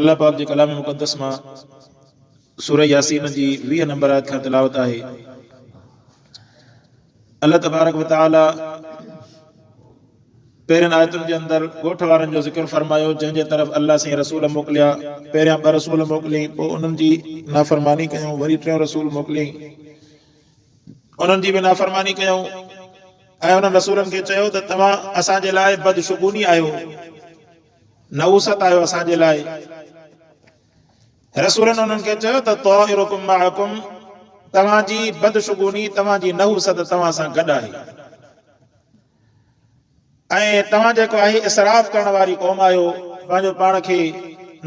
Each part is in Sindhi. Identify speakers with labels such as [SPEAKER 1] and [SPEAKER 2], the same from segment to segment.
[SPEAKER 1] الله پاڪ جي ڪلام مقدس مان سوره ياسين جي 20 نمبر آيت کان تلاوت آهي. الله تبارڪ وتعالي پهرين آيتن جي اندر ڳوٺ وارن جو ذڪر فرمايو جنهن جي طرف الله سائين رسول موڪليا. پهريان ٻه رسول موڪليائين، پوء انهن جي نافرماني ڪيائون، وري ٽيون رسول موڪليائين، انهن جي به نافرماني ڪيائون ۽ انهن رسولن کي چيو ته توهان اسان جي لاء بدشگوني آهيو، نحوست آهيو اسان جي لاء. رسولن انهن کي چيو ته طائرڪم معڪم، توهان جي بدشگوني، توهان جي نحوست توهان سان گڏ آهي ۽ توهان جيڪو آهي اسراف ڪرڻ واري قوم آهيو، پنهنجو پاڻ کي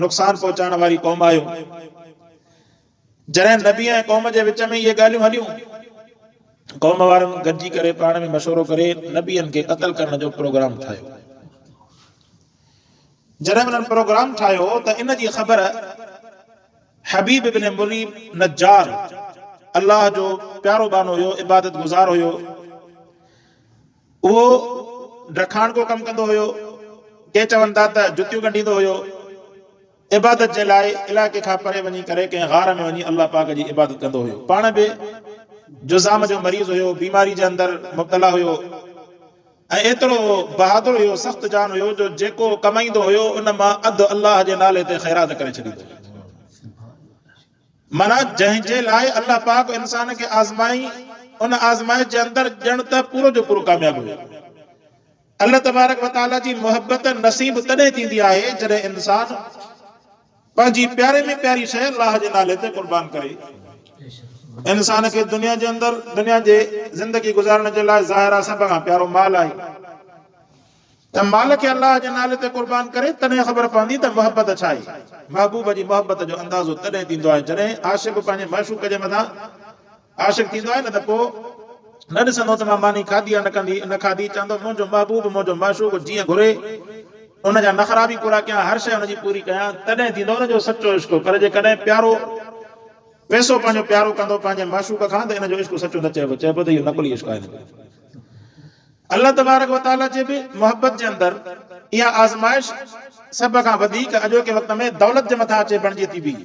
[SPEAKER 1] نقصان پهچائڻ واري قوم آهيو. جڏهن نبي ۽ قوم جي وچ ۾ اهي ڳالهيون هليون، قوم وارن گڏجي ڪري پاڻ ۾ مشورو ڪري نبين کي قتل ڪرڻ جو پروگرام ٺاهيو. جڏهن انهن پروگرام ٺاهيو ته ان جي خبر حبيب بن مريب نجار، الله جو پيارو ٻانهو هيو، عبادت گذار هيو، اهو ڊکاڻڪو ڪم ڪندو هيو، ڪي چون ٿا ته جتيون ڳنڍيندو هيو. عبادت جي لاء علائقي کان پري وڃي ڪري ڪنهن غار ۾ وڃي الله پاڪ جي عبادت ڪندو هيو. پاڻ به جذام جو مريض هيو، بيماري جي اندر مبتلا هيو ۽ ايترو بهادر هيو، سخت جان هيو جو جيڪو ڪمائيندو هيو ان مان اڌ الله جي نالي تي خيرات ڪري ڇڏيندو هيو. معنيٰ جنهن جي لاء الله پاڪ انسان کي آزمائي، ان آزمائش جي اندر ڄڻ ته پورو جو پورو ڪامياب هيو. الله تبارڪ و تعاليٰ جي محبت نصيب تڏهن ٿيندي آهي جڏهن انسان پنهنجي پياري ۾ پياري شيء الله جي نالي تي قربان ڪري. انسان کي دنيا جي اندر دنيا جي زندگي گذارڻ جي لاء ظاهر آهي سڀ کان پيارو مال آهي ته مال کي الله جي نالي تي قربان ڪري تڏهن خبر پوندي ته محبت ڇا آهي. محبوب جي محبت جو اندازو تڏهن ٿيندو آهي جڏهن عاشق پنهنجي معشوق جي مٿان عاشق ٿيندو آهي نه ته پوء نه ڏسندو ته مان ماني کاڌي يا نه ڪندي نه کاڌي، چوندو منهنجو محبوب منهنجو معشوق جيئن گهري ان جا نخرا به پورا ڪيان، هر شيء ان جي پوري ڪيان، تڏهن ٿيندو ان جو سچو عشق. پر جيڪڏهن پيارو پئسو پنهنجو پيارو ڪندو پنهنجي معشوق کان ته ان جو عشق سچو نه چئبو، چئبو ته اهو نقلي عشق آهي هن جو. الله تبارڪ و تعاليٰ جي به محبت جي اندر اها آزمائش سڀ کان وڌيڪ اڄوڪي وقت ۾ دولت جي مٿان اچي بڻجي ٿي بيهي.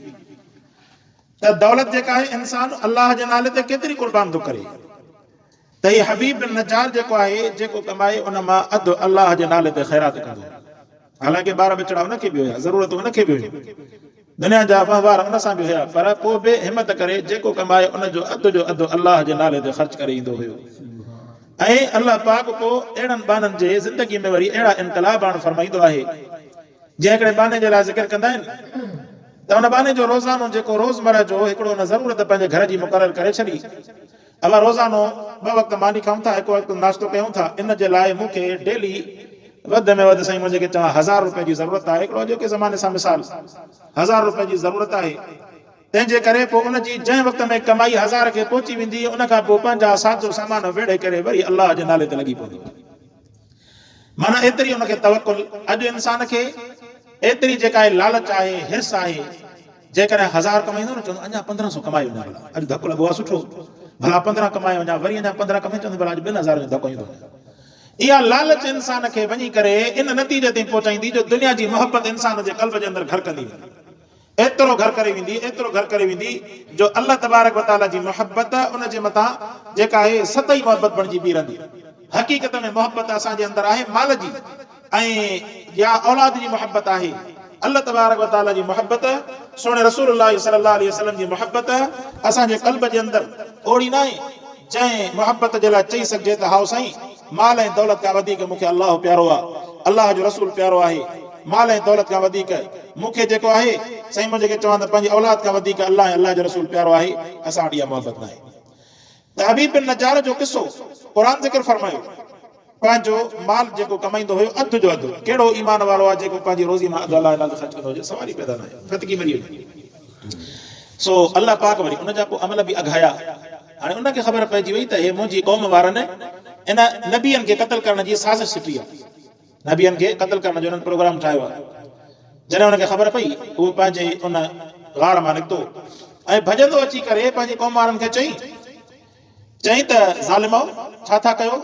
[SPEAKER 1] ته دولت جيڪا آهي انسان الله جي نالي تي ڪيتري قربان ٿو ڪري ته هي حبيب بن نجار جيڪو آهي جيڪو ڪمائي ان مان اڌ الله جي نالي تي خيرات ڪندو هو. حالانڪه ٻار ٻچڙا ان کي به هيا، ضرورتون ان کي به هيون، دنيا جا وهنوار ان سان به هيا، پر پوء به همت ڪري جيڪو ڪمائي ان جو اڌ جو اڌ الله جي نالي تي خرچ ڪري ايندو هيو ۽ الله پاڪ پوء اهڙن ٻانهن جي زندگي ۾ وري اهڙا انقلاب آڻ فرمائيندو آهي. جنهن هڪڙي ٻانهي جي لاء ذڪر ڪندا آهن ته ان ٻانهي جو روزانو جيڪو روزمره جو هڪڙو ان ضرورت پنهنجي گهر جي مقرر ڪري ڇڏي، اوهان روزانو ٻه وقت ماني کائون ٿا، هڪ وقت ناشتو ڪيون ٿا، ان جي لاء مون کي ڊيلي وڌ ۾ وڌ سائين منهنجي کي چوان هزار روپين جي ضرورت آهي، هڪڙو اڄوڪي زماني سان مثال هزار روپين جي ضرورت آهي، تنهن جي ڪري پوء ان جي جنهن وقت ۾ ڪمائي هزار کي پهچي ويندي، ان کان پوء پنهنجا سازو سامان ويڙهي ڪري وري الله جي نالي تي لڳي پوندو. معنيٰ ايتري ان کي توڪل، اڄ انسان کي ايتري جيڪا آهي لالچ آهي، حرص آهي، جيڪڏهن هزار ڪمائيندو نه چوندو اڃا 15 سو ڪمائي وڃان ڀلا اڄ ڌڪ لڳو آهي سٺو، ڀلا 15 ڪمائي وڃان، وري اڃا 15 ڪمائي چوندو ڀلا اڄ ٻن هزارن جو ڌڪ ايندو وڃان. اها لالچ انسان کي وڃي ڪري ان نتيجي تائين پهچائيندي جو دنيا جي محبت انسان جي قلب جي اندر گهر ڪندي ويندي. ايترو گهر ڪري ويندي، ايترو گهر ڪري ويندي جو الله تبارڪ و تعاليٰ جي محبت ان جي مٿان جيڪا آهي سطحي محبت بڻجي بيهي رهندي. حقيقت ۾ محبت اسان جي اندر آهي مال جي ۽ يا اولاد جي محبت آهي. الله تبارڪ و تعاليٰ جي محبت، سهڻي رسول الله صلي الله عليه وسلم جي محبت اسان جي قلب جي اندر اوڙي ناهي جنهن محبت جي لاء چئي سگهجي ته هائو سائين مال ۽ دولت کان وڌيڪ مون کي الله پيارو آهي، الله جو رسول پيارو آهي. مال ۽ دولت کان وڌيڪ مون کي جيڪو آهي، سائين منهنجي کي چوان ته پنهنجي اولاد کان وڌيڪ الله ۽ الله جو رسول پيارو آهي، اسان وٽ اها محبت ناهي. ته حبيب بن نجار جو قصو قرآن ذڪر فرمايو، پنهنجو مال جيڪو ڪمائيندو هيو اڌ جو اڌ، ڪهڙو ايمان وارو آهي جيڪو پنهنجي روزي مان اڌ الله جي نالي تي خرچ ڪندو هجي، سوال ئي پيدا ناهي، ڦٿڪي مري وڃي. سو الله پاڪ وري ان جا پوء عمل به اگهايا. هاڻي ان کي خبر پئجي وئي ته هي منهنجي قوم وارن ان نبين کي قتل ڪرڻ جي سازش سٽي آهي. نبين کي قتل ڪرڻ جو انهن پروگرام ٺاهيو آهي. جڏهن ان کي خبر پئي، هو پنهنجي ان غار مان نڪتو ۽ ڀڄندو اچي ڪري پنهنجي قوم وارن کي چيائين، چيائين ته ظالمؤ! ڇا ٿا ڪيو؟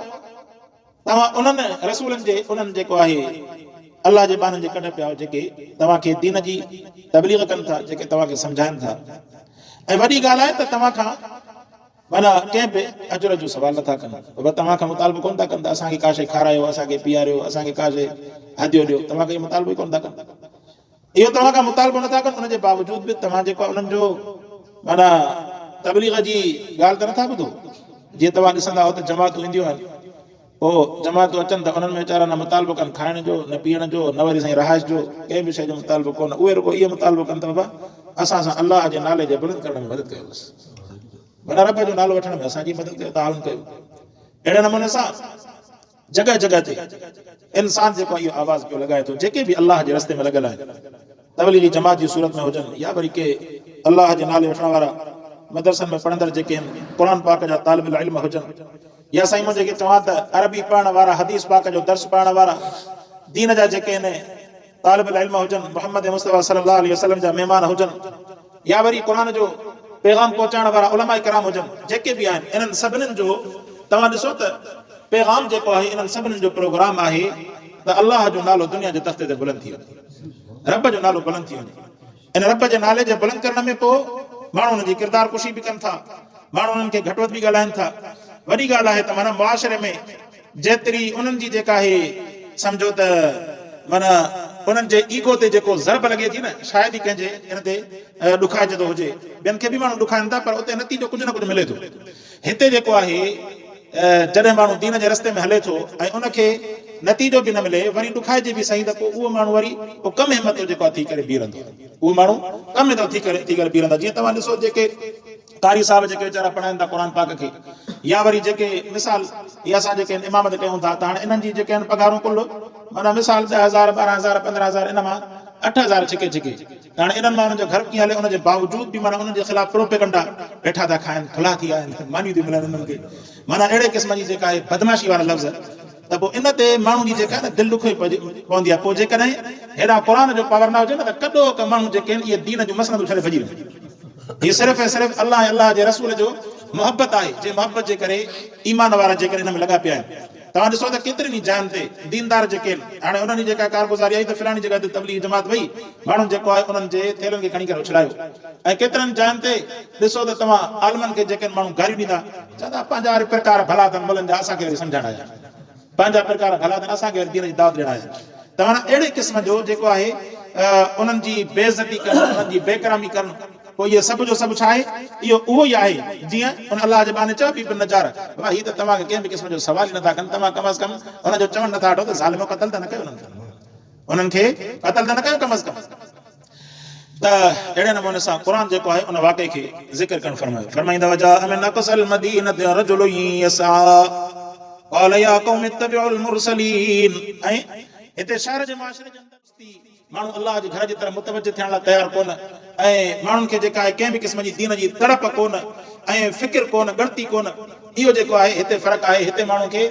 [SPEAKER 1] توهان انهن رسولن جي انهن جيڪو آهي. الله جي ٻانهن جي ڪڍ پيا آهيو جيڪي توهان کي دين جي تبليغ ڪن ٿا، جيڪي توهان کي سمجهائن ٿا ۽ وڏي ڳالهه آهي ته توهان کان معنيٰ ڪنهن به اجر جو سوال نٿا ڪن. بابا توهان کان مطالبو ڪونه ٿا ڪن ته اسان کي ڪا شيء کارايو، اسان کي پياريو، اسان کي ڪا شيء هديو ڏيو، توهان کي اهو مطالبو ئي ڪونه ٿا ڪن. اهو توهان کان مطالبو نٿا ڪن ان جي باوجود به توهان جيڪو انهن جو معنيٰ تبليغ جي ڳالهه ته نٿا ٻڌو. جيئن توهان ڏسندا آهيو ته جماعتون اينديون آهن، پوء جماعتون اچن ته انهن ۾ ويچارا نه مطالبو ڪن کائڻ جو، نه پيئڻ جو، نه وري سائين رهائش جو، ڪنهن به شيء جو مطالبو ڪونه، اهي رڳو اهو مطالبو ڪن ته بابا اسان سان الله جي نالي جي بلند ڪرڻ ۾ مدد ڪيو بس. معنيٰ رب جو نالو وٺڻ ۾ اسان جي مدد ڪيو، تعاون ڪيو. اهڙي نموني سان جڳهه جڳهه تي انسان جيڪو اهو آواز پيو لڳائي ٿو، جيڪي به الله جي رستي ۾ لڳل آهن، تبليغي جماعت جي صورت ۾ هجن يا وري ڪي الله جي نالي وٺڻ وارا مدرسن ۾ پڙهندڙ جيڪي آهن، قرآن پاڪ جا طالب العلم هجن يا سائين منهنجي کي چوان ته عربي پڙهڻ وارا، حديث پاڪ جو درس پڙهڻ وارا، دين جا جيڪي آهن طالب العلم هجن، محمد مصطفيٰ صلي الله عليه وسلم جا مهمان هجن يا وري قرآن جو پيغام پهچائڻ وارا علماء ڪرام هجن، جيڪي به آهن انهن سڀنين جو توهان ڏسو ته پيغام جيڪو آهي انهن سڀنين جو پروگرام آهي ته الله جو نالو دنيا جي تختي تي بلند ٿي وڃي، رب جو نالو بلند ٿي وڃي. ان رب جي نالي جي بلند ڪرڻ ۾ پوء ماڻهو انهن جي ڪردار ڪشي به ڪن ٿا، ماڻهو انهن کي گهٽ وڌ به ڳالهائن ٿا. وڏي ڳالهه آهي ته معنيٰ معاشري ۾ جيتري انهن جي جيڪا آهي سمجهو ته معنيٰ انهن جي ايگو تي جيڪو ضرب لڳي ٿي نه شايد ئي ڪنهن جي ان تي ڏکائجندو هجي. ٻين کي به ماڻهو ڏکائن ٿا پر اتي نتيجو ڪجهه نه ڪجهه ملي ٿو. هتي جيڪو آهي جڏهن ماڻهو دين جي رستي ۾ هلي ٿو ۽ ان کي نتيجو به نه ملي وري ڏکائجي به سهي ته پوء اهو ماڻهو وري پوء ڪم همتو جيڪو آهي ٿي ڪري بيهي رهندو آهي. اهو ماڻهو ڪم همتو ٿي ڪري ٿي ڪري بيهي رهندو آهي. جيئن توهان ڏسو جيڪي قاري صاحب جيڪي ويچارا پڙهائن ٿا قرآن پاڪ کي يا وري جيڪي مثال هي اسان جيڪي امامت ڪيون ٿا ته هاڻي انهن جي جيڪي آهن پگهارون ڪل معنيٰ مثال 10000 12000 15000 ان مان 8000 ڇڪي ڇڪي ته هاڻي انهن ماڻهن جو گهر ڪيئن هلي ان جي باوجود به معنيٰ انهن جي خلاف پروپيگنڊا ويٺا ٿا کائن ٿلها ٿي ويا آهن مانيون ٿيون ملن انهن کي معنيٰ اهڙي قسم جي جيڪا آهي بدمعاشي وارا لفظ ته پوء ان تي ماڻهو جي جيڪا نه دل ڏکوئي پوندي آهي پوء جيڪڏهن هيڏانهن قرآن جو پاور نه هجي نه ته ڪڏهوڪ ماڻهو جيڪي آهن اهي دين جون مسندون ڇڏي ڀڄي وڃن. هي صرف ۽ صرف الله ۽ الله جي رسول جو محبت آهي جنهن محبت جي ڪري ايمان وارا جيڪڏهن ان ۾ لڳا پيا آهن. توهان ڏسو ته ڪيترين ئي جاين تي ديندار جيڪي آهن هاڻي انهن جي جيڪا ڪارگذاري آئي ته فلاڻي جڳهه تي تبليغي جماعت وئي ماڻهن جيڪو آهي انهن جي ٿيلهن کي کڻي ڪري اڇلايو ۽ ڪيترن جاين تي ڏسو ته توهان عالمن کي جيڪي ماڻهو گاريون ڏيندا چوندا پنهنجا وري پرڪار ڀلا اٿن ملن جا اسان کي وري سمجهائڻ آيا آهن پنهنجا پرڪار ڀلا اٿن اسان کي وري دين جي دعوت ڏيڻ آيا آهن ته معنيٰ اهڙي قسم جو جيڪو آهي انهن جي بي عزتي ڪرڻ انهن جي بي ڪرامي ڪرڻ پوء اهو سڀ جو سڀ ڇا آهي اهو اهو ئي آهي جيئن ان الله جي ٻانهي چيو حبيب بن نجار بابا هي ته توهان کي ڪنهن به قسم جو سوال ئي نٿا ڪن توهان ڪم از ڪم انهن جو چوڻ نٿا هٽو ته ظالمو قتل ته نه ڪيو انهن کي انهن کي قتل ته نه ڪيو ڪم از ڪم ته اهڙي نموني سان قرآن جيڪو آهي ان واقعي کي ذڪر ڪرڻ فرمايو فرمائيندا وجاء من اقصى المدينه رجل يسعى قال يا قوم اتبعوا المرسلين ۽ هتي شهر جي معاشري جي اندر سستي ماڻهو الله جي گهر جي طرف متوجه ٿيڻ لاء تيار ڪونه ۽ ماڻهن کي جيڪا آهي ڪنهن به قسم جي دين جي تڙپ ڪونه ۽ فڪر ڪونه ڳڻتي ڪونه اهو جيڪو آهي هتي فرق آهي هتي ماڻهو کي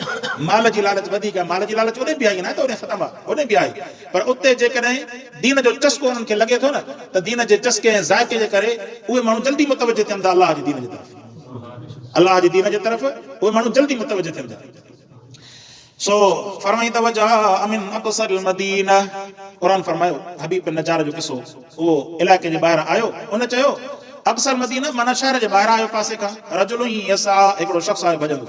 [SPEAKER 1] مال جي لالچ وڌيڪ آهي مال جي لالچ اوڏي به آهي ائين ناهي ته اوڏي ختم آهي اوڏي به آهي پر اتي جيڪڏهن دين جو چسڪو انهن کي لڳي ٿو نه ته دين جي چسڪي ۽ ذائقي جي ڪري اهي ماڻهو جلدي متوجه ٿين ٿا الله جي دين جي طرف الله جي دين جي طرف اهي ماڻهو جلدي متوجه ٿين ٿا. سو فرمائين ته وجاء من اقصي المدينه قرآن فرمايو حبيب بن نجار جو قصو اهو علائقي جي ٻاهران آيو ان چيو اقصي المدينه معنيٰ شهر جي ٻاهران آيو پاسي کان رجل يسعي هڪڙو شخص آيو ڀڄندو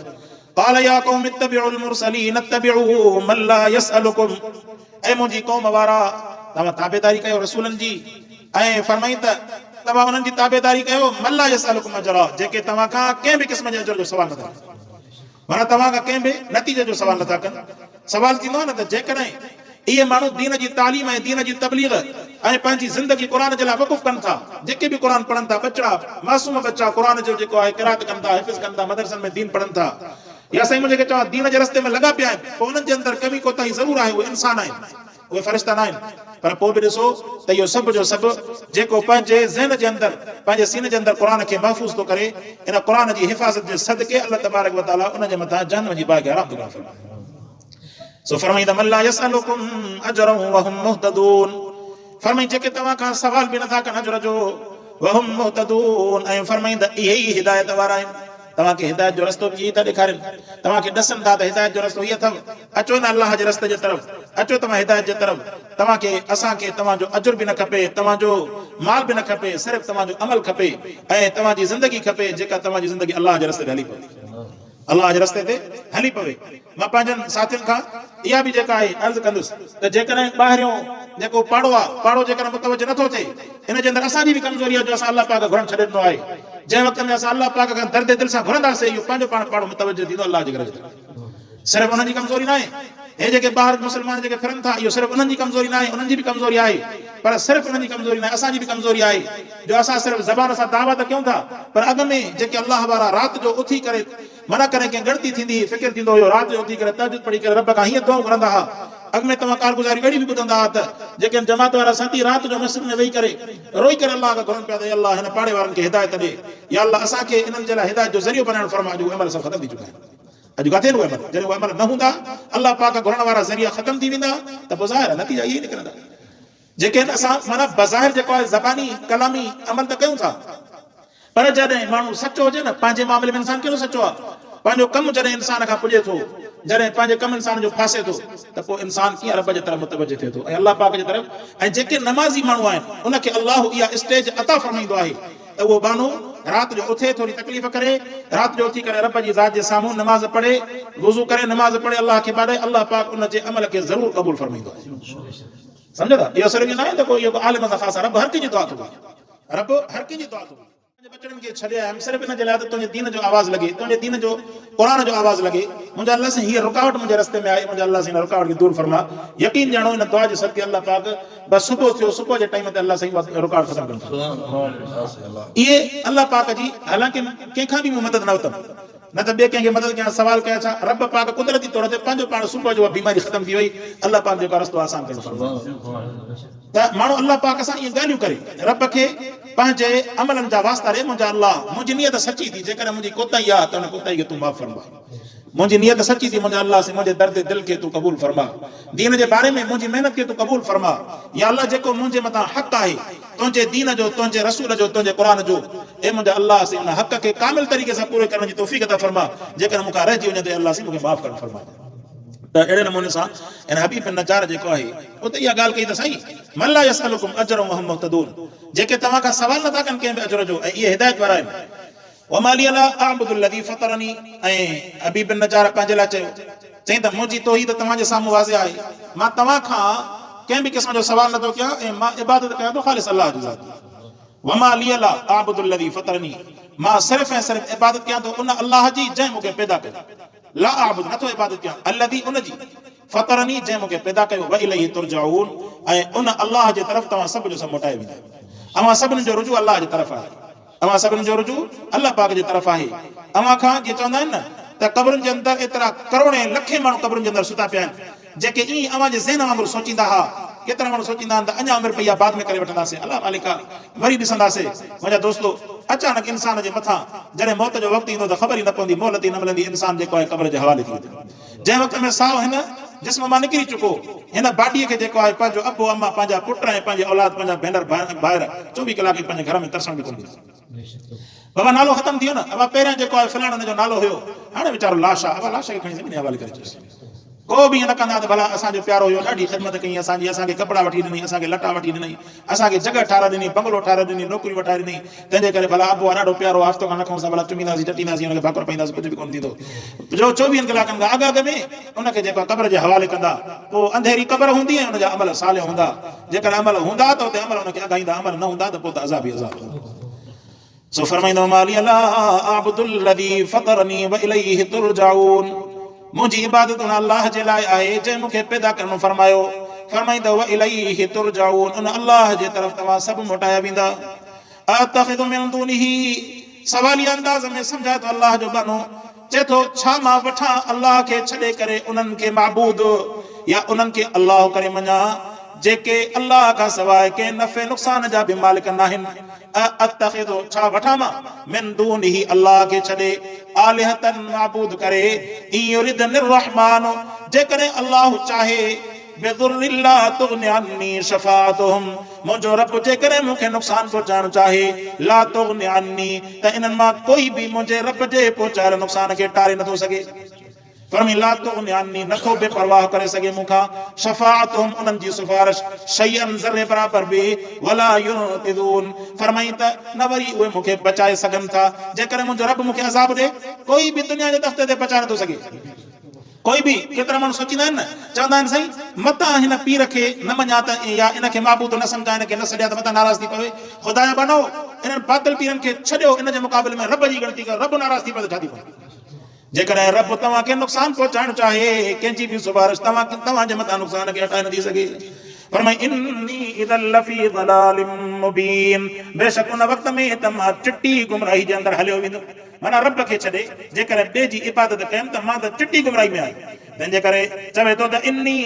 [SPEAKER 1] قال يا قوم اتبعوا المرسلين اتبعوا من لا يسألكم اي منهنجي قوم وارا توهان تابعداري ڪيو رسولن جي ۽ فرمائين ته توهان انهن جي تابعداري ڪيو من لا يسألكم اجرا جيڪي توهان کان ڪنهن به قسم جي اجر جو سوال نٿا ڪن معنيٰ توهان کان ڪنهن به نتيجي جو سوال نٿا ڪن. سوال ٿيندو آهي نه ته جيڪڏهن اهي ماڻهو دين جي تعليم ۽ دين جي تبليغ ۽ پنهنجي زندگي قرآن جي لاء وقف ڪن ٿا، جيڪي به قرآن پڙهن ٿا، ٻچڙا، معصوم ٻچا قرآن جو جيڪو آهي قرائت ڪن ٿا، حفظ ڪن ٿا، مدرسن ۾ دين پڙهن ٿا يا سائين منهنجي کي چوان دين جي رستي ۾ لڳا پيا آهن، پوء انهن جي اندر ڪمي ڪوتاهي ضرور آهي، اهي انسان آهن. اهي فرشتا ناهن پر پوء به ڏسو ته اهو سڀ جو سڀ جيڪو پنهنجي ذهن جي اندر پنهنجي سيني جي اندر قرآن کي محفوظ ٿو ڪري ان قرآن جي حفاظت جي صدقي الله تبارڪ وتعالي ان جي مٿان جهنم جي باهه کي حرام ٿو ڪرڻ فرمائي. سو فرمائين ته من لا يسألڪم اجرا وهم مهتدون فرمائين جيڪي توهان کان سوال به نٿا ڪن اجر جو وهم مهتدون ۽ فرمائين ته اهي ئي هدايت وارا آهن. توهان کي هدايت جو رستو به اهي ئي ٿا ڏيکارين. توهان کي ڏسن ٿا ته هدايت جو رستو هي اٿو. اچو نه الله جي رستي جي طرف. اچو توهان هدايت جي طرف. توهان کي، اسان کي توهان جو اجر به نه کپي، توهان جو مال به نه کپي، صرف توهان جو عمل کپي ۽ توهان جي زندگي کپي جيڪا توهان جي زندگي الله جي رستي تي هلي پوي. الله جي رستي تي هلي پوي. مان پنهنجن ساٿين کان اها به جيڪا آهي عرض ڪندس ته جيڪڏهن ٻاهريون جيڪو پاڙو آهي، پاڙو جيڪڏهن متوجه نٿو ٿئي، ان جي اندر اسان جي به ڪمزوري آهي جو اسان الله پاڪ کان گهرڻ ڇڏي ڏنو آهي. جنهن وقت ۾ اسان الله پاڪ کان درد دل سان گهرنداسين، اهو پنهنجو پاڻ پاڙو متوجه ٿيندو الله جي گهر جي طرف. صرف انهن جي ڪمزوري ناهي. هي جيڪي ٻاهر مسلمان جيڪي ڦرن ٿا، اهو صرف انهن جي ڪمزوري ناهي، انهن جي به ڪمزوري آهي، پر صرف انهن جي ڪمزوري ناهي، اسان جي به ڪمزوري آهي جو اسان صرف زبان سان دعويٰ ته ڪيون ٿا، پر اڳ ۾ جيڪي الله وارا رات جو اٿي ڪري معنيٰ ڪڏهن ڪنهن ڳڻتي ٿيندي هئي، فڪر ٿيندو هيو، رات جو اٿي ڪري تهجد پڙهي ڪري رب کان هيئن دعائون گهرندا ها. اڳ ۾ توهان ڪارگذاريون اهڙيون به ٻڌندا ها ته جيڪي هم جماعت وارا ساٿي رات جو مسجد ۾ ويهي ڪري روئي ڪري الله کان گهرن پيا ته اي الله هن پاڙي وارن کي هدايت ڏي، يا الله اسان کي انهن جي لاء هدايت جو ذريعو بنائڻ فرما اڄ اهي عمل سڀ ختم ٿي چڪا آهن. اڄ ڪاٿي آهن اهي عمل؟ جڏهن اهي عمل نه هوندا، الله پاڪ کان گهرڻ وارا ذريعا ختم ٿي ويندا ته پوء ظاهر آهي نتيجا اهي ئي نڪرندا. جيڪي آهن اسان معنيٰ بظاهر جيڪو آهي زباني ڪلامي عمل ته ڪيون ٿا پر جڏهن ماڻهو سچو هجي نه پنهنجي معاملي ۾ انسان ڪهڙو سچو آهي پنهنجو ڪم جڏهن انسان کان پڄي ٿو جڏهن پنهنجي ڪم انسان جو ڦاسي ٿو ته پوء انسان ڪيئن رب جي طرف متوجه ٿئي ٿو ۽ الله پاڪ جي طرف ۽ جيڪي نمازي ماڻهو آهن ان کي الله اها اسٽيج عطا فرمائيندو آهي ته اهو ٻانهو رات جو اٿي ٿوري تڪليف ڪري رات جو اٿي ڪري رب جي ذات جي سامهون نماز پڙهي وضو ڪري نماز پڙهي الله کي ٻاڏائي الله پاڪ ان جي عمل کي ضرور قبول فرمائيندو آهي. سمجهو ٿا؟ اهو صرف اهو ناهي ته ڪو اهو ڪو عالم سان خاص آهي، رب هر ڪنهن جي دعا ٿو ٻڌي. رب هر ڪنهن جي دعا ٿو ٻڌي. پنهنجي ٻچڙن کي ڇڏي آيم صرف ان جي لاء ته تنهنجي دين جو آواز لڳي، تنهنجي دين جو قرآن جو آواز لڳي. منهنجا الله سائين هيء رڪاوٽ منهنجي رستي ۾ آئي، منهنجا الله سائين هن رڪاوٽ کي دور فرما. يقين ڄاڻو ان دعا جي صدقي الله پاڪ بس صبح ٿيو، صبح جي ٽائيم تي الله سائين اها رڪاوٽ ختم ڪرڻ فرمائي. اهي الله پاڪ جي حالانڪه ڪنهن کان به مون مدد نه ورتم. نه ته ٻئي ڪنهن کي مدد ڪيان سوال ڪيان ڇا؟ رب پاڪ قدرتي طور تي پنهنجو پاڻ صبح جو اها بيماري ختم ٿي وئي الله پاڪ جيڪو رستو آسان ڪرڻ فرمايو ته ماڻهو الله پاڪ سان ائين ڳالهيون ڪري رب کي پنهنجي عملن جا واسطا ڏي منهنجا الله منهنجي نيت سچي ٿي جيڪڏهن منهنجي ڪوتاهي آهي ته ان ڪوتاهي کي تون معاف فرما منهنجي نيت سچي ٿي منهنجا الله سين منهنجي درد دل کي تون قبول فرما دين جي باري ۾ منهنجي محنت کي تون قبول فرما يا الله جيڪو منهنجي مٿان حق آهي تنهنجي دين جو تنهنجي رسول جو تنهنجي قرآن جو اي منهنجا الله سين ان حق کي ڪامل طريقي سان پوري ڪرڻ جي توفيق عطا فرما جيڪڏهن مون کان رهجي وڃي ته اي الله سين مون کي معاف ڪرڻ فرما ته اهڙي نموني سان ان حبيب بن نجار جيڪو آهي اتي اها ڳالهه ڪئي ته سائين من لا يسألڪم اجرا وهم مهتدون جيڪي توهان کان سوال نٿا ڪن ڪنهن به اجر جو ۽ اهي هدايت وارا آهن وما لي لا اعبد الذي فطرني ۽ حبيب بن نجار پنهنجي لاء چيو، چيائين ته منهنجي توحيد توهان جي سامهون واضح آهي، مان توهان کان ڪنهن به قسم جو سوال نٿو ڪيان ۽ مان عبادت ڪيان ٿو خالص الله جي ذات جي. وما لي لا اعبد الذي فطرني مان صرف ۽ صرف عبادت ڪيان ٿو ان الله جي جنهن مون کي پيدا ڪيو. لا اعبد نٿو عبادت ڪيان الذي ان جي فطرني جنهن مون کي پيدا ڪيو واليه ترجعون ۽ ان الله جي طرف توهان سڀ جو سڀ موٽايا ويندا. اوهان سڀني جو رجوع الله جي طرف آهي. اوهان سڀني جو رجوع الله پاڪ جي طرف آهي. اوهان کان جيئن چوندا آهن نه ته قبرن جي اندر ايترا ڪروڙين لکين ماڻهو قبرن جي اندر ستا پيا آهن جيڪي ائين اوهان جي ذهن وانگر سوچيندا ها. ڪيترا ماڻهو سوچيندا آهن ته اڃا عمر پئي آهي بعد ۾ ڪري وٺنداسين الله مالڪ آ وري ڏسنداسين. منهنجا دوستو اچانڪ انسان جي مٿان جڏهن موت جو وقت ايندو ته خبر ئي نه پوندي مهلت ئي نه ملندي انسان جيڪو آهي قبر جي حوالي ٿي ويندو. جنهن وقت ۾ ساهه هن جسم مان نڪري چڪو، هن باڊيء کي جيڪو آهي پنهنجو ابو اما، پنهنجا پٽ ۽ پنهنجي اولاد، پنهنجا ڀينر ڀائر 24 ڪلاڪ ئي پنهنجي گهر ۾ ترسڻ به ڪونه ڏيندا. بابا نالو ختم ٿي ويو نه، ابا پهريان جيڪو آهي فلاڻو هن جو نالو هيو، هاڻي ويچارو لاش آهي، ابا لاش کي کڻي زمين جي حوالي ڪري ڇڏيوس. ڪو به ائين نه ڪندا ته ڀلا اسان جو پيارو هيو، ڏاڍي خدمت ڪئي اسان جي، اسان کي ڪپڙا وٺي ڏنائين، اسان کي لٽا وٺي ڏنائين، اسان کي جڳهه ٺاهرائي ڏني، بنگلو ٺاهرائي ڏني، نوڪري وٺائي ڏني، تنهن جي ڪري ڀلا ابو آ ڏاڍو پيارو آ، هفتو کن رکونس ته ڀلا چمينداسين چٽينداسين، ان کي ڀاڪر پائينداسين، ڪجهه به ڪونه ٿيندو. جو چوويهن ڪلاڪن کان اڳ اڳ ۾ ان کي جيڪو آ قبر جي حوالي ڪندا، پوء انڌيري قبر هوندي ۽ ان جا عمل صالح هوندا، جيڪڏهن عمل هوندا ته اتي عمل ان کي اگهائيندا، عمل نه هوندا ته پوء ته عذاب ئي عذاب هوندو. سو فرمائيندو وما لي لا اعبد الذي فطرني واليه ترجعون منهنجي عبادت ان الله جي لاء آهي جنهن مون کي پيدا ڪرڻ فرمايو. فرمائيندو واليه ترجعون ان الله جي طرف توهان سڀ موٽايا ويندا. اتخذ من دونه سواليه انداز ۾ سمجهائي ٿو الله جو ٻانهو چئي ٿو ڇا مان وٺان الله کي ڇڏي ڪري انهن کي معبود يا انهن کي الله ڪري مڃان جيڪي الله کان سواء ڪنهن نفعي نقصان جا به مالڪ ناهن. اتخذ ڇا وٺان مان من دونه الله کي ڇڏي آلهة معبود ڪري ان يردني الرحمٰن جيڪڏهن الله چاهي. بضر لا تغن عني شفاعتهم منهنجو رب جيڪڏهن مون کي نقصان پهچائڻ چاهي، لا تغن عني ته انهن مان ڪوئي به منهنجي رب جي پهچايل نقصان کي ٽاري نٿو سگهي. فرمي لا تغن عني نٿو بي پرواهه ڪري سگهي مون کان، شفاعتهم انهن جي سفارش، شيئا ذري برابر به، ولا ينقذون فرمائين ته نه وري اهي مون کي بچائي سگهن ٿا، جيڪڏهن منهنجو رب مون کي عذاب ڏي، ڪوئي به دنيا جي تختي تي بچائي نٿو سگهي. ڪوئي به، ڪيترا ماڻهو سوچيندا آهن نه، چوندا آهن سائين متان هن پير کي نه مڃان ته يا ان کي معبود نه سمجهان ان کي نه سڏيان ته متان ناراض ٿي پوي. خدا جا ٻانهو! انهن باطل پيرن کي ڇڏيو ان جي مقابلي ۾ رب جي ڳڻتي ڪيو، رب ناراض ٿي پوي ته ڇا ٿي پوي؟ جيڪڏهن رب توهان کي نقصان پهچائڻ چاهي، ڪنهن جي به سفارش توهان توهان جي مٿان نقصان کي هٽائي نٿي سگهي. فرمائي اني اذا لفي ضلال مبين بيشڪ ان وقت ۾ ته مان چٽي گمراهي جي اندر هليو ويندم. معنيٰ رب کي ڇڏي جيڪڏهن ٻئي جي عبادت ڪيم ته مان ته چٽي گمراهي ۾ آهيان. تنهن جي ڪري چوي ٿو ته اني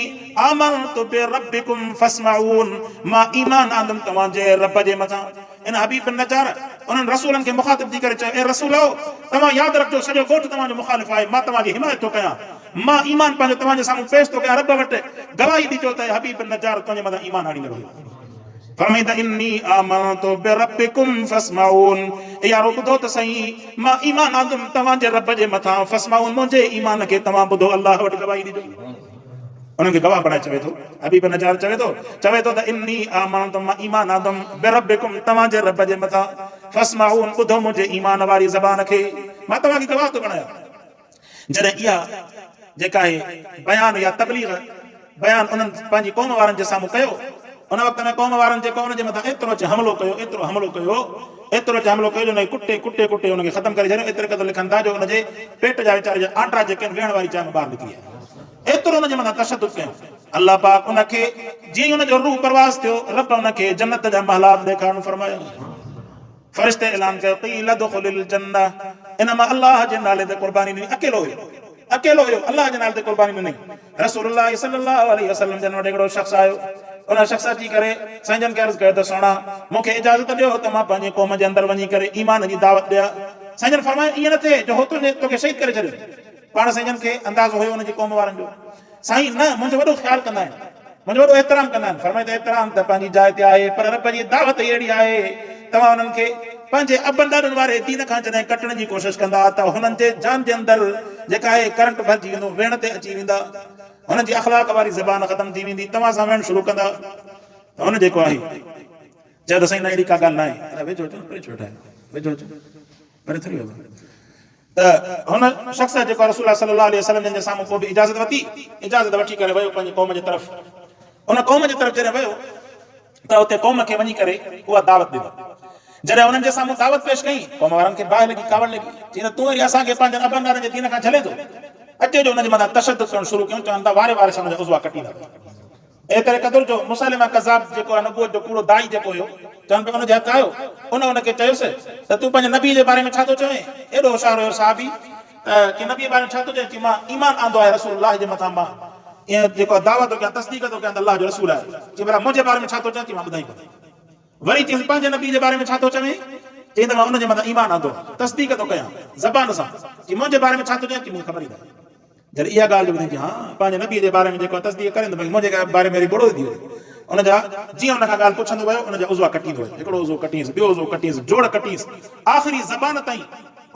[SPEAKER 1] آمنت بربڪم فاسمعون مان ايمان آندم توهان جي رب جي مٿان. ان حبيب بن نجار انهن رسولن کي مخاطب ٿي ڪري چيو، اي رسولؤ! توهان ياد رکجو سڄو ڳوٺ توهان جو مخالف آهي، مان توهان جي حمايت ٿو ڪيان. مان ايمان پنهنجو توهان جي سامهون پيش ٿو ڪيان رب وٽ گواهي ڏجو ته اي حبيب بن نجار تنهنجي مٿان ايمان آڻيندڙ هيو. فرمائين ته اني آمنت بربڪم فاسمعون اي يارو ٻڌو ته سهي مان ايمان آندم توهان جي رب جي مٿان فاسمعون منهنجي ايمان کي توهان ٻڌو الله وٽ گواهي ڏجو. انهن کي گواهه بڻائي چوي ٿو حبيب نجار چوي ٿو چوي ٿو ته اني آمنت مان ايمان آندم بربڪم توهان جي رب جي مٿان فاسمعون ٻڌو منهنجي ايمان واري زبان کي مان توهان کي گواهه ٿو بڻايان. جڏهن اها جيڪا آهي بيان يا تبليغ بيان انهن پنهنجي قوم وارن جي سامهون ڪيو ان وقت ۾ قوم وارن جيڪو ان جي مٿان ايترو اچي حملو ڪيو ايترو حملو ڪيو ايترو اچي حملو ڪيو جو ان کي ڪٽي ڪٽي ڪٽي ان کي ختم ڪري ڇڏيو ايتري قدر لکن ٿا جو ان جي پيٽ جا ويچاري جا آنٽا جيڪي آهن ويهڻ واري جاء ۾ ٻاهر نڪري آيا ايترو ان جي مٿان تشدد ڪيو الله پاڪ ان کي جيئن ان جو روح پرواز ٿيو رب ان کي جنت جا محلات ڏيکارڻ فرمايا. فرشتي اعلان ڪيو، قيل ادخل الجنه، ان مان الله جي نالي تي قرباني ڏني، اڪيلو هيو، اڪيلو هيو، الله جي نالي تي قرباني ڏني. رسول الله صلي الله عليه وسلم جن وٽ هڪڙو شخص آيو، ان شخص اچي ڪري سائين جن کي عرض ڪيو ته سهڻا مون کي اجازت ڏيو ته مان پنهنجي قوم جي اندر وڃي ڪري ايمان جي دعوت ڏيان. سائين جن فرمايو ائين نه ٿئي جو هو تنهنجي توکي شهيد ڪري ڇڏين. پاڻ سائين جن کي اندازو هيو ان جي قوم وارن جو. سائين نه منهنجو وڏو خيال ڪندا آهن، منهنجو وڏو احترام ڪندا آهن. فرمائي ته احترام ته پنهنجي جاء تي آهي پر رب جي دعوت ئي اهڙي آهي، توهان انهن کي پنهنجي ابن ڏاڏن واري دين کان جڏهن ڪٽڻ جي ڪوشش ڪندا ته هنن جي جان جي اندر جيڪا آهي ڪرنٽ ڀرجي ويندو، ويهڻ تي اچي ويندا، هنن جي اخلاق واري زبان ختم ٿي ويندي، توهان سان ويهڻ شروع ڪندا ته هن جيڪو آهي چيو ته سائين نه اهڙي ڪا ڳالهه ناهي، ادا ويجهو اچو نه پري ڇو ويٺا آهيو، ويجهو اچو پري ٿوري ويهبو آهي. ته هن شخص جيڪو رسول الله صلي الله عليه وسلم جن جي سامهون پوء به اجازت ورتي، اجازت وٺي ڪري ويو پنهنجي قوم جي طرف. ان قوم جي طرف جڏهن ويو ته اتي قوم کي وڃي ڪري اها دعوت ڏني. جڏهن انهن جي سامهون دعوت پيش ڪئي، قوم وارن کي باهه لڳي، ڪاوڙ لڳي، چيائين ته تون وري اسان کي پنهنجن ابن ڏاڏن جي دين کان جهلين ٿو. اچي جو انهن جي مٿان تشدد ڪرڻ شروع ڪيائون، چون ٿا واري واري سان انهن جا عضوا ڪٽيندا ويا. ايتري قدر جو مسيلمه ڪذاب جيڪو نبوت جو ڪوڙو داعي جيڪو هيو، چون پيا ان جي هٿ آيو، ان ان کي چيس ته تون پنهنجي نبي جي باري ۾ ڇا ٿو چوين؟ ايڏو هوشيار هيو صحابي ته ڪي نبي جي باري ۾ ڇا ٿو چوين؟ چي مان ايمان آندو آهي رسول الله جي مٿان مان ائين جيڪو دعويٰ ٿو ڪيان تصديق ٿو ڪيان ته الله جو رسول آهي. چي ڀلا منهنجي باري ۾ ڇا ٿو چوين؟ چي مان ٻڌائين ڪونه. وري چيس پنهنجي نبي جي باري ۾ ڇا ٿو چوين؟ چيائين ته مان ان جي مٿان ايمان آندو آهي تصديق ٿو ڪيان زبان سان. چي منهنجي باري ۾ ڇا ٿو چوين؟ چي مون کي خبر ئي ناهي. جڏهن اها ڳالهه جو ٻڌائين ته ها پنهنجي نبيء جي باري ۾ جيڪو تصديق ڪرين ته باقي منهنجي باري ۾ وري ٻوڙو ٿي وڃي. ان جا جيئن ان کان ڳالهه پڇندو ويو ان جا عضوا ڪٽيندو ويو. هڪڙو عضوو ڪٽينس، ٻيو عضوو ڪٽينس، جوڙ ڪٽينس، آخري زبان تائين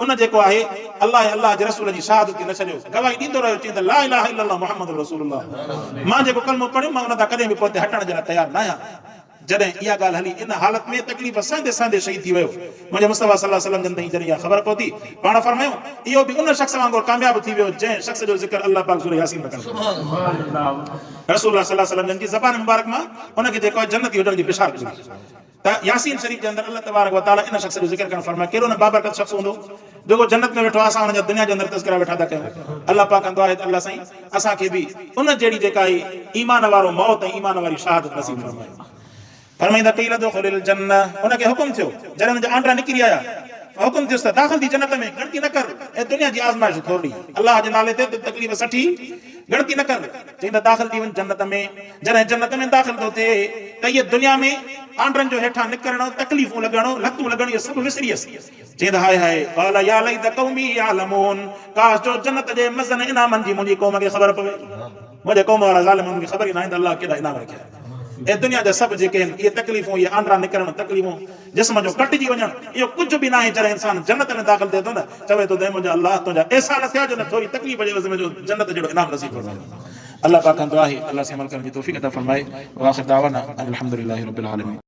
[SPEAKER 1] ان جيڪو آهي الله ۽ الله جي رسول جي شهادت کي نه ڇڏيو. گواهي ڏيندو رهيو چيائين ته لا اله الا الله محمد رسول الله مان جيڪو ڪلمو پڙهيو مان ان تان ڪڏهن به پوئتي هٽڻ جي لاء تيار ناهيان. جڏهن اها ڳالهه هلي ان حالت ۾ تڪليف سهندي سهندي شهيد ٿي ويو. منهنجي مصطفيٰ صلي الله عليه وسلم جن تائين جڏهن اها خبر پهتي، پاڻ فرمايو، اهو به ان شخص وانگر ڪامياب ٿي ويو جنهن شخص جو ذڪر الله پاڪ سورة ياسين ۾ ڪرڻ فرمايو. رسول الله صلي الله عليه وسلم جن جي زبان مبارڪ مان ان کي جيڪو آهي جنتي هجڻ جي بشارت ملي ته ياسين شريف جي اندر الله تبارڪ وتعاليٰ ان شخص جو ذڪر ڪرڻ فرمايو. ڪيڏو نه بابرڪت شخص هوندو جيڪو جنت ۾ ويٺو آهي اسان ان جا دنيا جي اندر تذڪرا ويٺا ٿا ڪيون. الله پاڪ کان دعا آهي ته الله سائين اسان کي به ان جهڙي جيڪا هي ايمان وارو موت ۽ ايمان واري شهادت نصيب فرمائي. فرمائيندا قيل ادخل الجنه ان کي حڪم ٿيو جڏهن ان جا آنڊرا نڪري آيا حڪم ٿيس ته داخل ٿي جنت ۾ ڳڻتي نه ڪر اي دنيا جي آزمائش ٿورڙي الله جي نالي تي تڪليف سٺي ڳڻتي نه ڪر چئين ته داخل ٿي وڃ جنت ۾ جڏهن جنت ۾ داخل ٿو ٿئي ته اهي دنيا ۾ آنڊرن جو هيٺان نڪرڻ تڪليفون لڳڻ لتون لڳڻ اهي سڀ وسريس چيائين ته هاء هاء، قال يا ليت قومي يعلمون، ڪاش جو جنت جي مزن انعامن جي منهنجي قوم کي خبر پوي. منهنجي قوم وارا ظالم انهن کي خبر ئي ناهي ته الله ڪيڏا انعام رکيا آهن. اي دنيا جا سڀ جيڪي آهن اهي تڪليفون اهي آنڊرا نڪرڻ تڪليفون جسم جو ڪٽجي وڃڻ اهو ڪجهه به ناهي جڏهن انسان جنت ۾ داخل ٿئي ٿو نه چوي ٿو ته اي منهنجا الله تنهنجا احسان ٿيا جو نه ٿوري تڪليف جي عيوض ۾ جو جنت جهڙو انعام نصيب فرمايو. الله پاڪ کان دعا آهي الله سين عمل ڪرڻ جي توفيق عطا فرمائي واخر دعوانا ان الحمدلله رب العالمين.